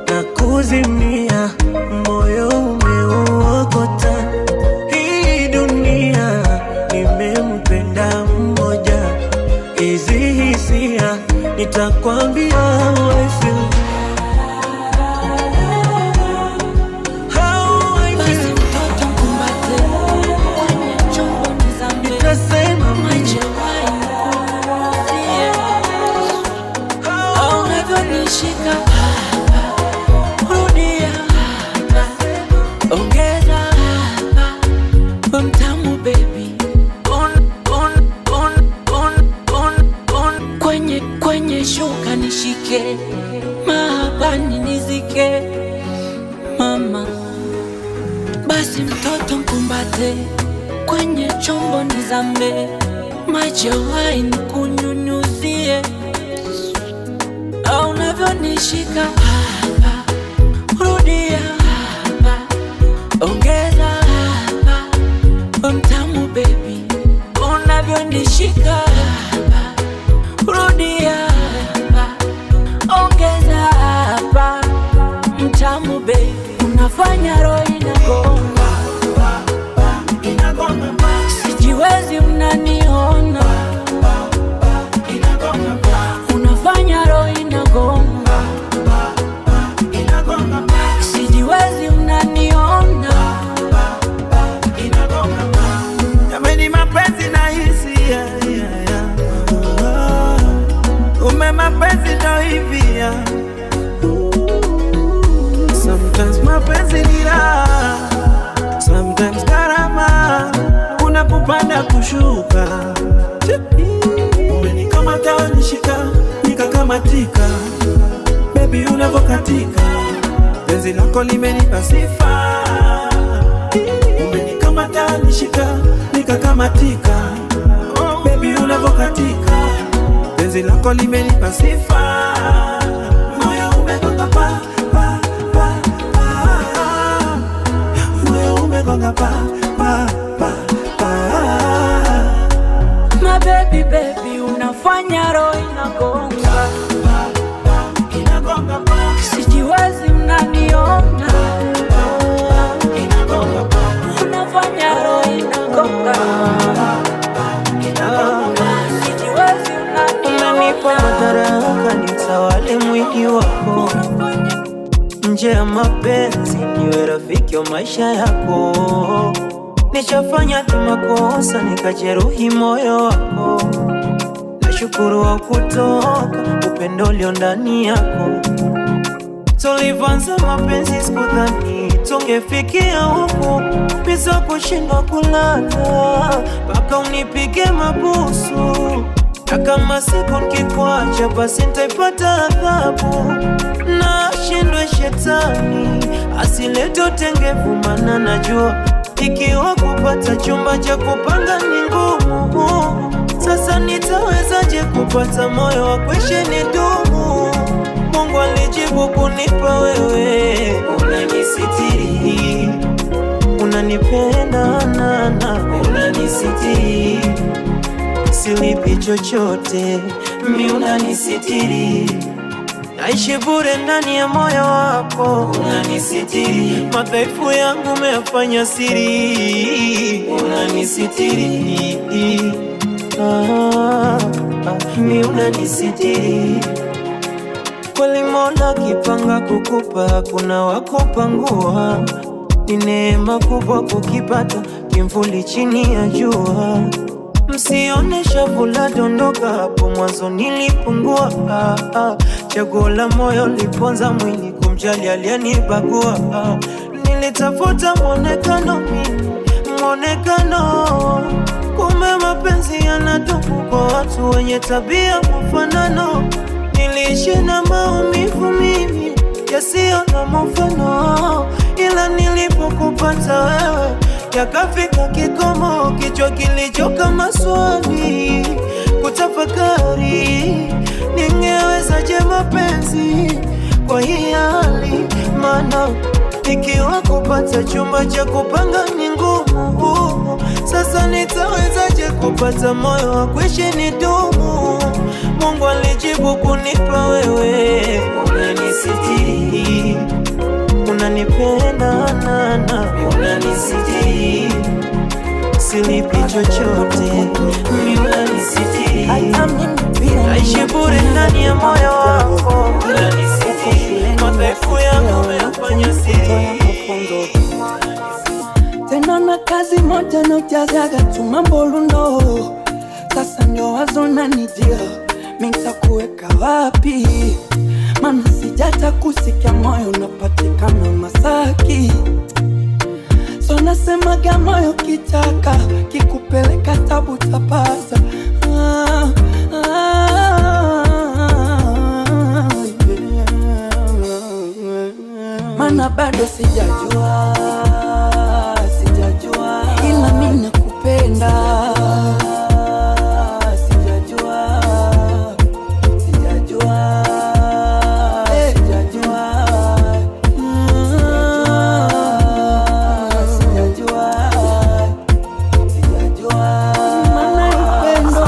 Speaker 8: na kuzimia, moyo umeuokota. Hii dunia nimempenda mmoja, hizi hisia nitakwambia how I feel. How I
Speaker 9: Basi
Speaker 8: feel.
Speaker 9: mtoto mkumbate kwenye chombo nizame,
Speaker 8: Nitasema
Speaker 9: maji wine kunyunyuzie, au unavyonishika hapa, rudia hapa, ongeza hapa, we mtamu baby, on, on, on, on, on. Kwenye shuka nishike, mahabani nizike mama, basi mtoto mkumbate kwenye chombo nizame, maji ya wine kunyunyuzie, au unavyonishika hapa, rudia hapa, ongeza hapa, we mtamu baby, unavyonishika hapa, rudia hapa, ongeza hapa, mtamu baby, unafanya roho inagonga, sijiwezi, mnaniona, unafanya roho inagonga, sijiwezi, mnaniona.
Speaker 8: Jameni, mapenzi na hisi yeah. Oh, ume mapenzi ndo hivi yeah. Sometimes mapenzi ni raha, sometimes gharama, unapopanda kushuka. Umenikamata unishika, nikakamatika, baby unavokatika, penzi lako limenipa sifa. Umenikamata nishika, nikakamatika, baby unavokatika, penzi lako limenipa sifa. Moyo umegonga pa pa pa pa, moyo umegonga pa pa pa pa.
Speaker 9: My baby baby, unafanya roho inagonga, sijiwezi, mnaniona, unafanya roho inagonga, sijiwezi,
Speaker 11: Umenipa
Speaker 9: mnaniona.
Speaker 11: madaraka nitawale
Speaker 8: Nje ya mapenzi niwe rafiki wa maisha yako. Nishafanya makosa nikajeruhi moyo wako. Nashukuru wa kutoka upendo ulio ndani yako. Tulivyoanza mapenzi sikudhani tungefikia huku, biza kushindwa kulala mpaka unipige mabusu. Na kama siku nikikuacha basi nitaipata adhabu, na ashindwe shetani asilete utengevu, maana najua ikiwa kupata chumba cha kupanga ni ngumu. Sasa nitawezaje kupata moyo wa kuishi nidumu? Mungu alijibu kunipa wewe, unanisitiri, unanipenda nana, unanisitiri, silipi chochote, mi unanisitiri, naishi bure ndani ya moyo wako, unanisitiri, madhaifu yangu umeyafanya siri, unanisitiri, ah, mi unanisitiri. Kweli Mola kipanga kukupa, kuna wakupangua. Ni neema kubwa kukipata kimvuli chini ya jua. Msione shavu la dondoka, hapo mwanzo nilipungua. Chaguo la moyo liponza mwili, kumjali aliyenibagua. Nilitafuta mwonekano mimi, mwonekano, kumbe mapenzi yanatupu kwa watu wenye tabia mfanano. Niliishi na maumivu mimi yasiyo na mfano, ila nilipokupata wewe yakafika kikomo, kichwa kilichoka maswali kutafakari, ningewezaje mapenzi kwa hii hali? Maana ikiwa kupata chumba cha kupanga ni ngumu, sasa nitawezaje kupata moyo wa kuishi nidumu? Mungu alijibu kunipa wewe, unanisitiri, unanipenda nana, unanisitiri, silipi chochote, mimi unanisitiri, naishi bure ndani ya moyo wako, unanisitiri, madhaifu yangu umeyafanya siri.
Speaker 1: Tena na kazi moja nojazaga tu mambo lundo. Sasa ndio wazo nanijia, mi nitakuweka wapi? Maana sijata kusikia moyo unapatikana Masaki. So nasemaga moyo kichaka, kikupeleka tabu tapasa. Ah, ah, yeah. Maana bado sijajua, sijajua, ila mi nakupenda. Sijajua, sijajua, sijajua, sijajua, sijajua, maana ya upendo.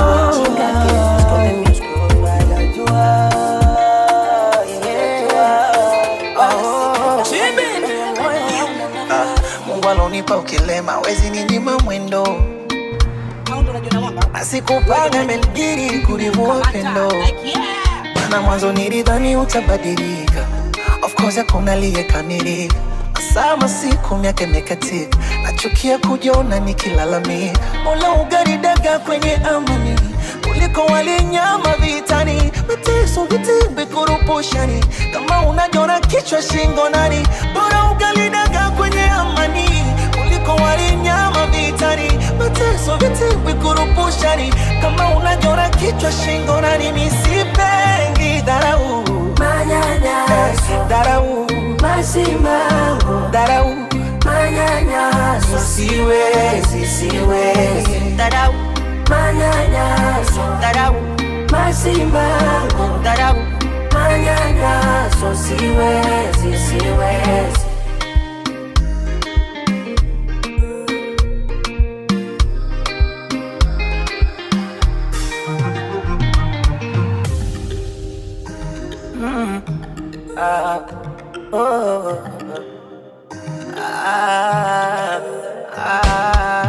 Speaker 1: Sijajua,
Speaker 12: Mungu alonipa ukilema, wezi ninyima mwendo, asikupanga melgiri kulivua pendo, maana mwanzo nilidhani utabadilika. Of course hakuna aliyekamilika, sama siku miaka imekatika, nachukia kujiona nikilalamika. Mola ugaridaga kwenye amani kuliko walinyama vitani, mateso vitimbi kurupushani, kama unajona kichwa shingo nani, bora ugalidaga kwenye amani kuliko walinyama vitani, mateso vitimbi kurupushani, kama unajona kichwa shingo nani, misipengi dharau
Speaker 10: Manyanyaso,
Speaker 12: dharau
Speaker 10: masimamo,
Speaker 12: dharau
Speaker 10: manyanyaso,
Speaker 12: siwezi siwezi
Speaker 10: dharau, manyanyaso,
Speaker 12: dharau
Speaker 10: masimamo,
Speaker 12: dharau
Speaker 10: manyanyaso, siwezi, siwezi.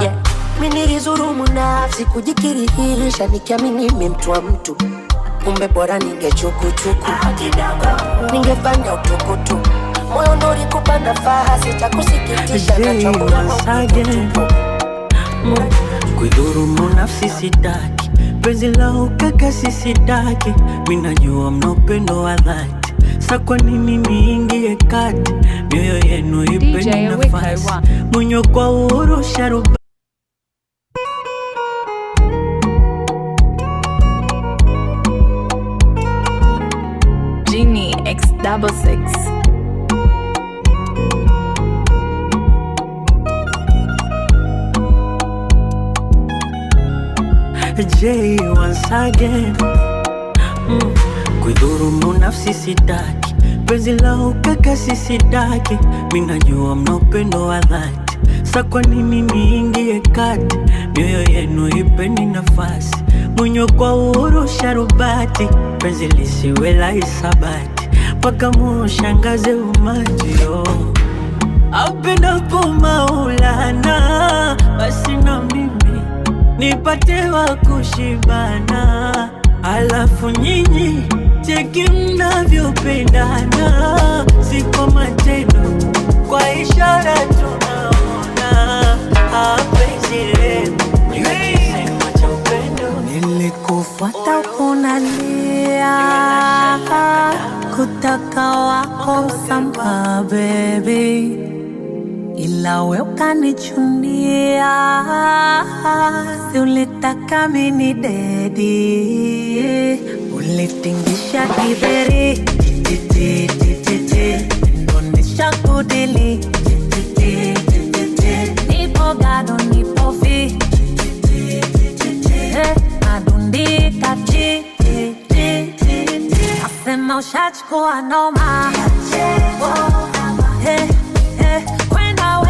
Speaker 13: Yeah. Mi nilizurumu nafsi kujikirihisha nikiamini mi mtu wa mtu, kumbe bora ningechukuchuku, ningefanya utukutuku, moyo Nipa nafasi cha kusikitisha
Speaker 10: Jay,
Speaker 13: nachokula
Speaker 10: once again. Kuidhurumu nafsi sitaki, penzi la ukaka sisitaki, minajua mna upendo wa dhati, sa kwa nini niingie kati? Mioyo yenu
Speaker 14: DJ
Speaker 10: ipeni
Speaker 14: Awiko
Speaker 10: nafasi,
Speaker 14: one.
Speaker 10: mwinywe kwa uhuru sharuba.
Speaker 14: Genie X 66.
Speaker 10: Jay, once again. Kuidhurumu nafsi sitaki, penzi la ukaka sisitaki, minajua mna upendo wa dhati, sa kwa nini niingie kati? Mioyo yenu ipeni nafasi, mwinywe kwa uhuru sharubati, penzi lisiwe la hisabati, mpaka muushangaze umati oh. Apendapo Maulana, basi na mimi nipate wa kushibana, alafu nyinyi cheki mnavyopendana, si kwa matendo, kwa ishara tunaona. Ah, penzi lenu liwe kisima cha upendo.
Speaker 15: Nilikufuata unalia, kutaka wako msamaha baby, ila we ukanichunia, si ulitaka mini dedi, ulitingisha kiberi titi titi, ndonesha kudili titi titi, nipo gado nipo fi nadundika ti ti ti ti, nasema ushachukua noma. Eh, eh, kwenda we.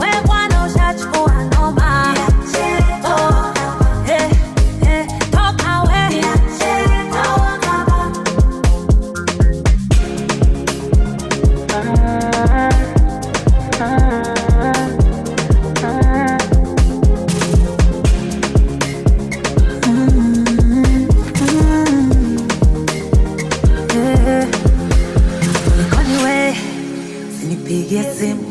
Speaker 15: We bwana ushachukua noma. Eh, eh, toka we. Eh, Kulikoni we, usinipigie simu,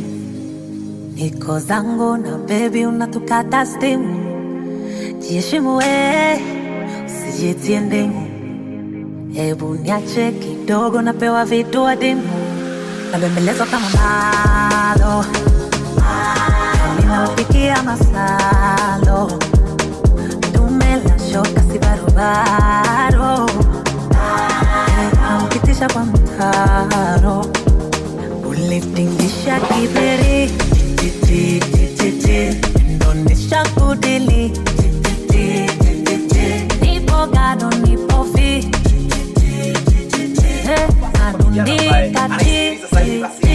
Speaker 15: niko zangu na baby unatukata stimu. Jiheshimu we, usijitie ndimu, hebu niache kidogo, napewa vitu adimu, nabembelezwa kama malo, nami nawapikia masalo, dume la shoka si barobaro, nampitisha kwa mtaro, ulitingisha kiberi titi titi, ndonesha kudili titi titi, nipo gado nipo fi nadundika ti ti ti,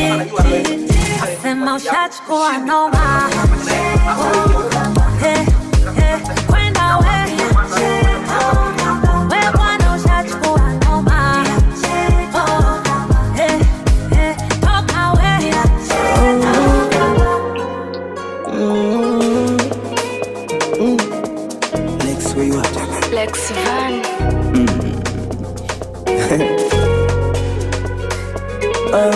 Speaker 15: nasema ushachukua noma. Eh, eh, kwenda we. We bwana ushachukua noma. Eh, eh, toka we.
Speaker 1: Lex, where you at?
Speaker 14: Lex Van.
Speaker 8: Ah,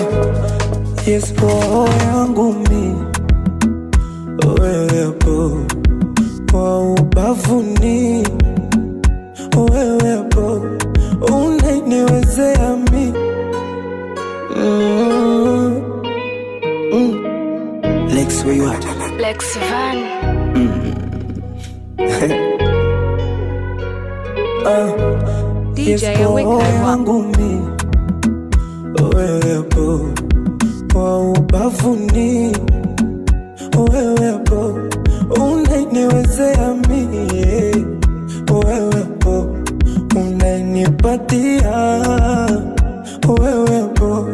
Speaker 8: yes, roho yangu mi wewepo kwa ubavuni, wewepo unaniwezea mi mm.
Speaker 1: Lex, where you at?
Speaker 14: Lex Van.
Speaker 8: Ah, yes,
Speaker 14: DJ
Speaker 8: roho
Speaker 14: Awiko one.
Speaker 8: yangu mi wewepo kwa ubavuni, wewepo unaniwezea mi, wewepo unanipatia, wewepo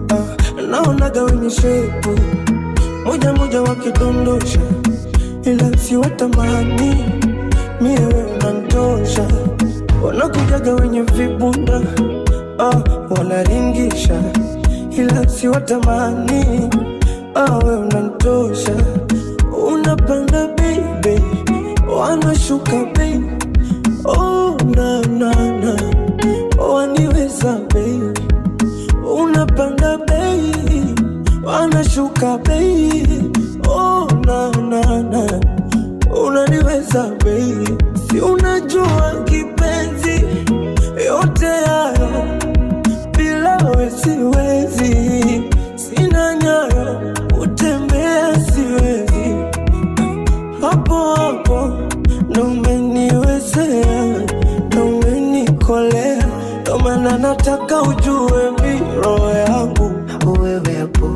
Speaker 8: ah, naonaga wenye shepu moja moja wakidondosha, ila siwatamani mie, wewe unanitosha. Wanakujaga wenye vibunda ah, wanaringisha, ila siwatamani ah, wewe unanitosha. Unapanda baby, wanashuka baby, oh na na na, waniweza baby, unapanda
Speaker 11: Wanapanda bei, wanashuka bei. Oh, na, na, na. Unaniweza bei, si unajua kipenzi, yote hayo bila we siwezi, sina nyayo utembea siwezi, hapo hapo ndo umeniwezea, ndo umenikolea, ndo maana nataka ujue mi roho yangu
Speaker 12: wewe hapo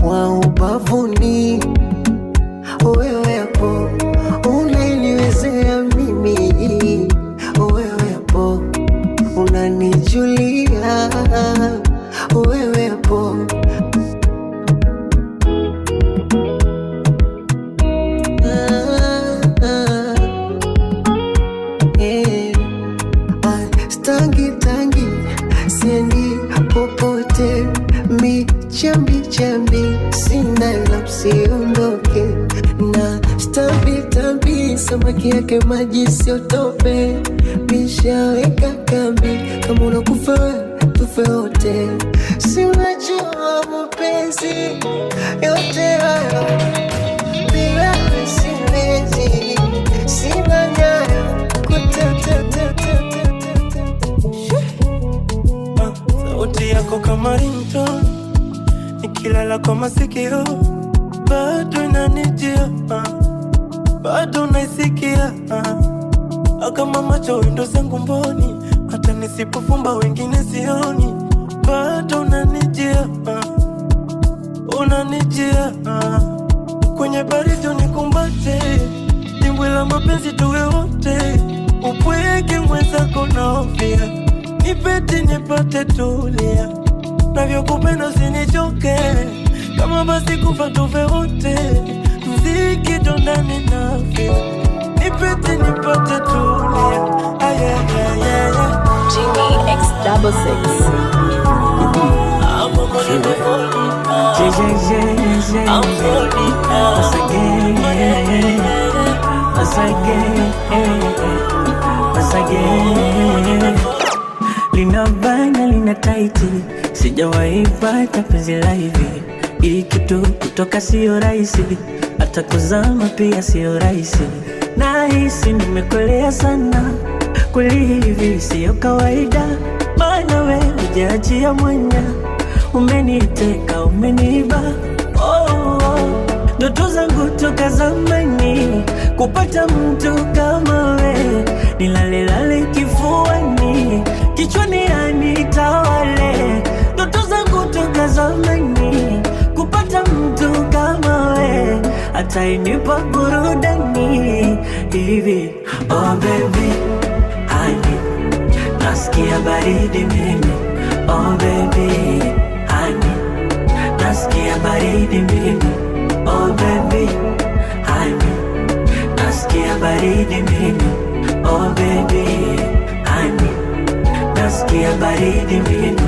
Speaker 12: wa ubavuni, wewe hapo unaniwezea mimi, wewe hapo unanijulia, wewe hapo. Ah, ah, eh. Ah, stangi tangi siendi popote, mi chambi chambi sina la usiondoke na stambi tambi, samaki yake maji siotope, mishaweka kambi, kama unakufa we, tufe wote, si unajua mapenzi yote hayo bila wewe siwezi, sina nyayo kutetetetete.
Speaker 11: Sauti yako kama ringtone, nikilala kwa masikio bado inanijia, bado naisikia kama macho windo zangu mboni, hata nisipofumba wengine sioni, bado unanijia, unanijia kwenye baridi unikumbate, dimbwi la mapenzi tuwe wote, upweke mwenzako naofia, nipete nipate tulia, navyokupenda usinichoke, kama basi kufa tufe wote, mziki dondani nafia, nipete nipate tulia, ayayayaya.
Speaker 14: Genie X double six.
Speaker 10: Lina bana lina taiti, sijawahi pata penzi la hivi. Hii kitu kutoka sio rahisi, hata kuzama pia sio rahisi. Nahisi nimekolea sana, kweli hivi sio kawaida, maana we hujaachia mwanya, umeniteka umeniba. Oh, oh. Ndoto zangu toka zamani kupata mtu kama we, nilalelale kifuani, kichwani anitawale. Ndoto zangu toka zamani kupata mtu kama we, atainipa burudani hivi. Oh baby, honey, nasikia baridi mimi. Oh baby, honey, nasikia baridi mimi. Oh baby, honey, nasikia baridi mimi. Oh baby, honey, nasikia baridi mimi.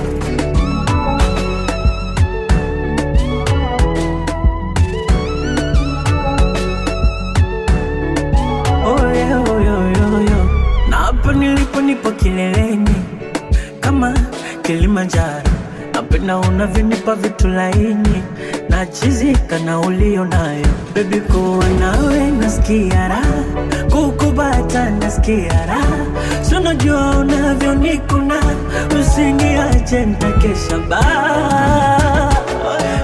Speaker 10: Oh, yeah, oh, yeah, oh, yeah. Na hapa nilipo nipo kileleni kama Kilimanjaro, napenda unavyonipa vitu laini nachizika na ulio nayo baby, kuwa nawe nasikia raha, kukubata nasikia raha, si unajua unavyonikuna, usiniache nitakesha baa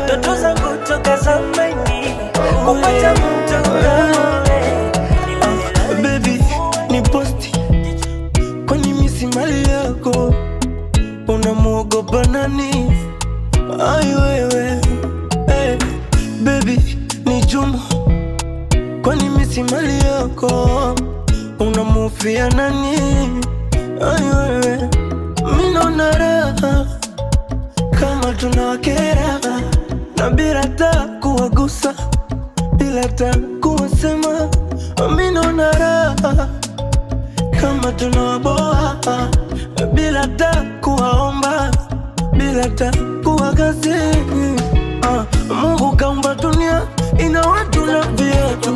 Speaker 10: ndoto zangu toka zamani kupata mtu kama
Speaker 11: Baby, ni posti kwani mi si mali yako, unamuogopa nani? Ai wewe hey, baby ni Juma, kwani mi si mali yako, unamufia nani? Ai wewe, mi naona raha kama tunawakera na bila hata kuwagusa, bila hata kuwasema, mi naona raha kama tunawaboa bila hata kuwaomba, bila hata kuwakasi. Mungu kaumba dunia ina watu na viatu.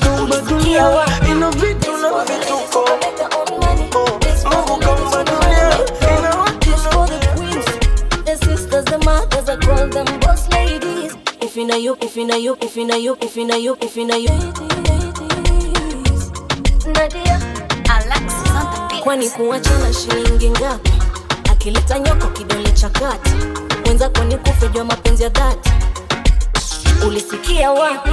Speaker 11: Kaumba dunia ina vitu na vituko. Oh, Mungu kaumba dunia ina watu na viatu.
Speaker 16: know you, if you know you, if you know you, if you know you, if you know you.
Speaker 2: Nadia Alexis on the beat.
Speaker 16: Kwani kuachana shilingi ngapi? Akileta nyoko kidole cha kati, mwenzako ni kufe jua mapenzi ya dhati. Ulisikia wapi?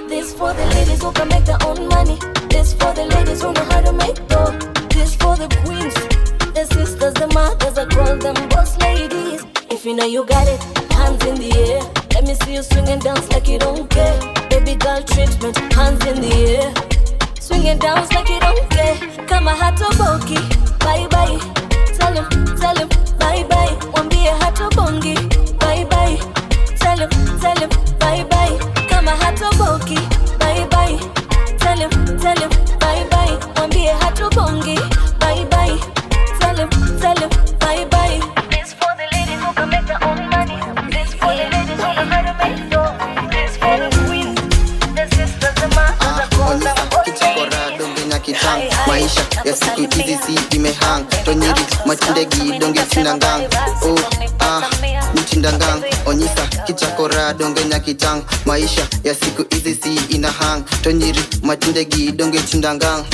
Speaker 16: This for the ladies who can make their own money. This for the ladies who know how to make dough. This for the queens, the sisters, the mothers, I call them boss ladies. If you know you got it, hands in the air. Let me see you swing and dance like you don't care. Baby girl treatment, hands in the air. Swing and dance like you don't care. Kama hatoboki, bye bye. Tell him, bye bye. Mwambie hatobongi, bye bye. Tell him, bye bye. Kama hatoboki, bye bye. Tell him, bye bye. Mwambie hatobongi, bye bye. Tell him, bye bye.
Speaker 2: This for the ladies who can make their own money. This for the ladies who know how to make dough. This for the queens, the sisters, the mothers, I call them boss ladies.
Speaker 17: Maisha ya siku hizi si imehang tonyiri matindegi donge tindangang oh ah mtindangang onyisa kichakora donge nyakitang maisha ya siku hizi si inahang tonyiri matindegi donge tindangang.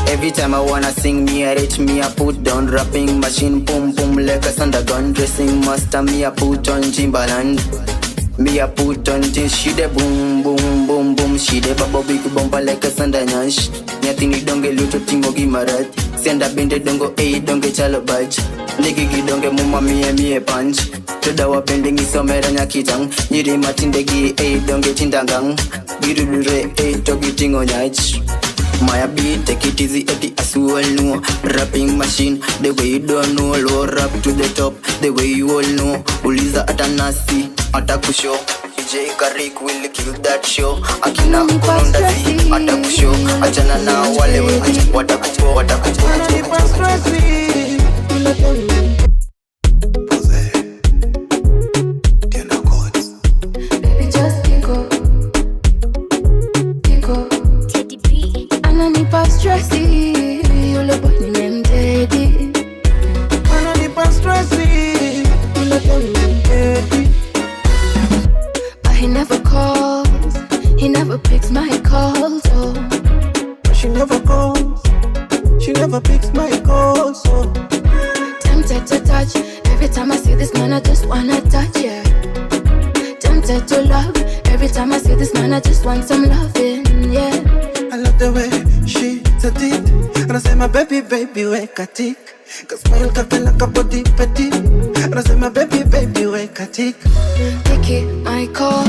Speaker 17: Every time I wanna sing, me I reach me I put down rapping machine, boom boom like a thunder gun, dressing master me I put on Timbaland. Me a put on this, she de boom boom boom boom, she de babo big bumper like a sandanyash. Nyathini donge luto tingo gimarat, senda bende dongo e donge chalo baj. Nigigi donge muma mie mie punch. Toda wa bende ngisomera nyakitang, nyiri matindegi e donge tindangang. Girudure e togi tingo nyach. Maya beat, take it easy, eti as you all know. Rapping machine, the way you don't know. Low rap to the top, the way you all know. Uliza atanasi, atakushow. DJ Karik will kill that show. Akina ukonondazi, atakushow. Achana na wale watakupo, watakupo.
Speaker 5: Baby, just pick up. Pick up. Ananipa stressi, yule boy nimemdedi.
Speaker 8: Ananipa stressi, yule boy nimemdedi.
Speaker 5: But he never calls, he never picks my calls, oh.
Speaker 8: But she never calls, she never picks my calls, oh.
Speaker 5: Tempted to touch, every time I see this man I just wanna touch, yeah. Tempted to love, every time I see this man I just want some loving, yeah.
Speaker 8: I love the way she said it. And I say my baby, baby, wake a tick. Cause smile kapela kabody petit. And I say my baby, baby, wake a tick.
Speaker 5: Pick it, my call.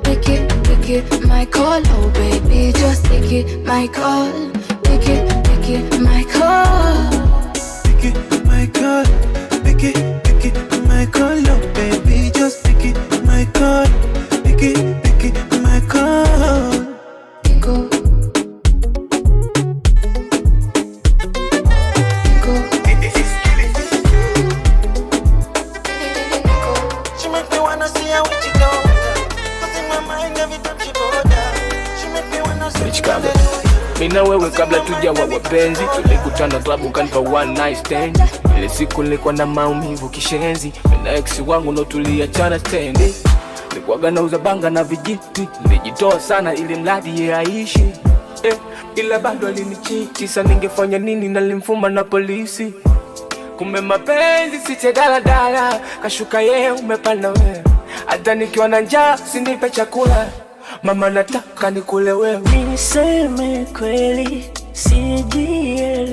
Speaker 5: Pick it, my call. Oh baby, just pick it, my call. Pick it, my call.
Speaker 8: Pick it, my call. Pick it, my call. Oh baby, just pick it, my call. Pick it, my call.
Speaker 5: Go.
Speaker 8: She make me wanna see her with your daughter. Cause in my mind every time she go down. She make me wanna see
Speaker 4: Chicago. Mimi na wewe kabla tujawa wapenzi, tulikutana klabu kanipa one night stand. Ile siku nilikuwa na maumivu kishenzi, mimi na ex wangu ndo tuliachana stendi. Nilikuwaga nauza banga na vijiti, nilijitoa sana ili mradi yeye aishi. Ila bado alinichiti, sasa ningefanya nini? Nalimfuma na polisi. Kumbe mapenzi si cha daladala, kashuka yeye umepanda wewe. Hata nikiwa na njaa usinipe chakula, mama nataka nikule wewe.
Speaker 10: Niseme kweli sijielewi,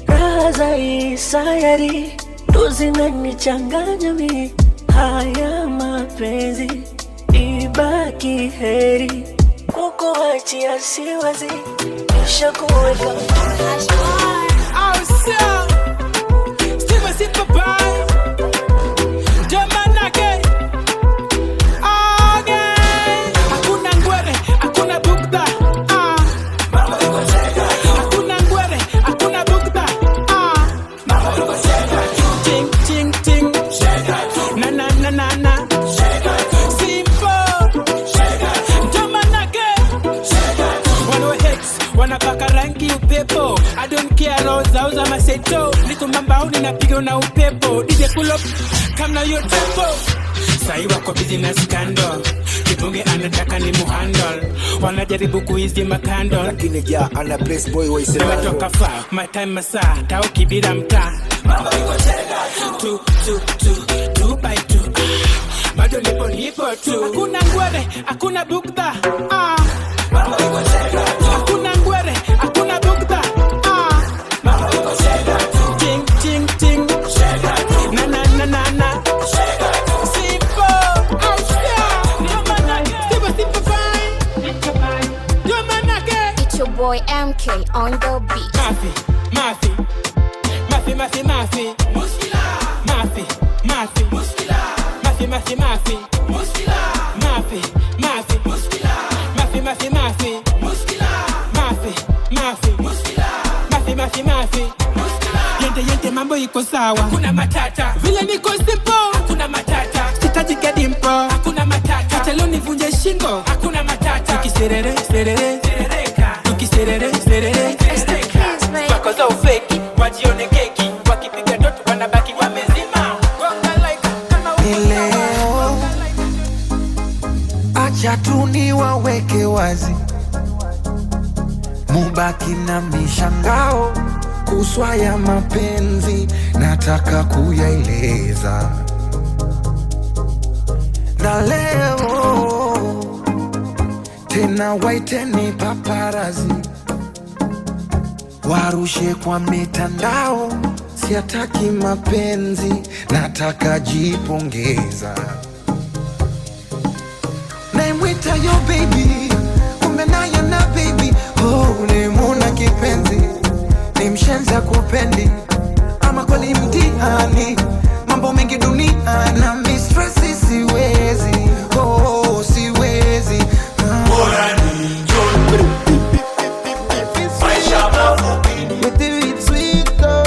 Speaker 10: raha za hii sayari ndo zinanichanganya mi. Haya mapenzi ibaki heri, kukuachia siwezi, nishakuweka.
Speaker 18: Hakuna ngwere, hakuna bukda. Hakuna ngwere, hakuna bukda. Ting ting ting. Na na na na na. Simple. Ndomanake. Wano hate, wanapaka rangi upepo. I don't care roho zao za maseto. Niko mambaoni napiga na upepo. DJ pull up, come now your tempo. Sai wako busy na scandal. Kibunge anataka ni muhandle. Wanajaribu kuizima candle.
Speaker 19: Lakini ja ana place boy wa Isilando.
Speaker 18: Nimetoka far, my time masaa, tao kibira mtaa. Mambo iko chega tu tu tu 2 by 2. Bado nipo nipo tu. Hakuna ngwere, hakuna bukda. Ah. Mambo iko chega tu. Hakuna ngwere, hakuna bukda. Ah. Mambo iko chega tu. Ting ting ting. Chega tu. Na na na na na. Chega tu. Simple. Ausha. Ndio maana simple simple fine. Ndio maana ke.
Speaker 2: It's your boy MK on the beat.
Speaker 18: Mafi, mafi. Mafi, mafi, mafi. Muskila. Mafi, mafi. Muskila. Mafi, mafi, mafi. Muskila. Mafi, mafi. Muskila. Mafi, mafi, mafi. Muskila. Mafi, mafi. Muskila. Mafi, mafi, mafi. Muskila. Yente, yente, mambo iko sawa. Hakuna matata. Vile niko simple. Hakuna matata. Sitaji gedimpo. Hakuna matata. Acha leo nivunje shingo. Hakuna matata. Tukiserere, serere. Serereka. Tukiserere, serere. Serereka. Wako za ufeki, wajione keki. Wakipiga dot wanabaki wamezima.
Speaker 12: Ni leo, acha tu niwaweke wazi, mubaki na mishangao kuswa ya mapenzi, nataka kuyaeleza. Na leo tena waiteni paparazi warushe kwa mitandao, siataki mapenzi, nataka jipongeza. Naimwita yo baby, kumbe naye na baby. Oh, nimuna kipenzi, ni mshenzi akupendi, ama kweli mtihani, mambo mengi dunia na mistresi, siwezi, oh, siwezi.
Speaker 7: Bora ni njoo. Maisha mafupi.
Speaker 8: With you it's sweet, oh.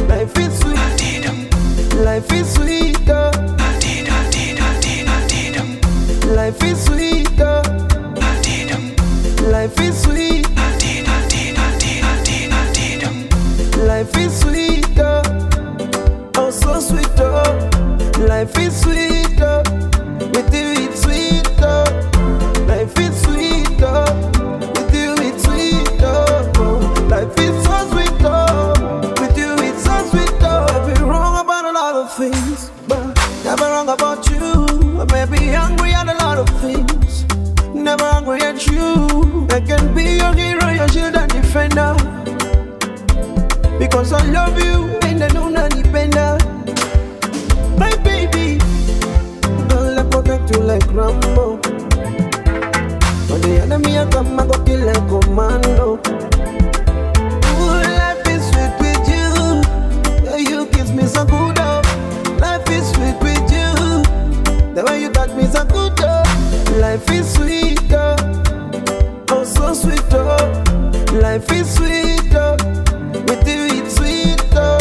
Speaker 8: Life is sweet. Life is sweet, oh. Life is sweet, oh. Life is sweet. Life is sweet, oh. Oh, so sweet, oh. Life is sweet, oh. With you it's sweet, oh. Life is sweet, oh. With you it's sweet, oh. Life is so sweet, oh. With you it's so sweet, oh. I've been wrong about a lot of things, but never wrong about you. I may be angry at a lot of things, never angry at you. I can be your hero, your shield and defender, because I love you and I know nanipenda. My baby, girl, I protect you like Rambo. When the enemy a come, I go kill like commando. Ooh, life is sweet with you. Yeah, you kiss me so good, oh. Life is sweet with you. The way you touch me so good, oh. Life is sweet, oh. Oh, so sweet, oh. Life is sweet, oh. With you it's sweet, oh.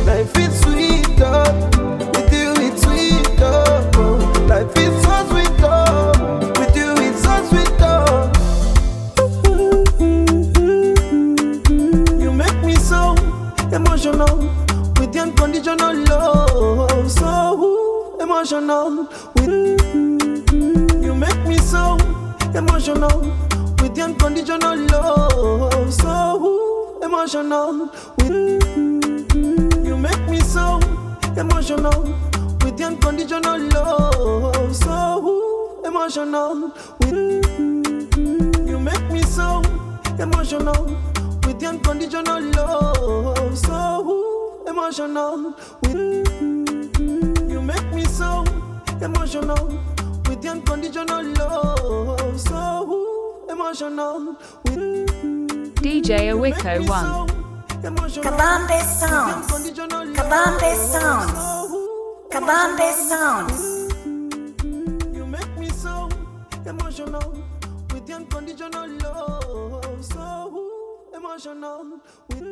Speaker 8: Life is sweet, oh. With you it's sweet, oh. Life is so sweet, oh. With you it's so sweet, oh. You make me so emotional with the unconditional love. So emotional with you make me so emotional with the unconditional love. So emotional with you make me so emotional with the unconditional love. So emotional with you make me so emotional with the unconditional love. So emotional with you make me so emotional with the unconditional love. So emotional with
Speaker 14: DJ Awiko 1.
Speaker 20: Kabambe Sounds. Kabambe Sounds. Kabambe Sounds.
Speaker 8: You make me so emotional with the unconditional love. So emotional with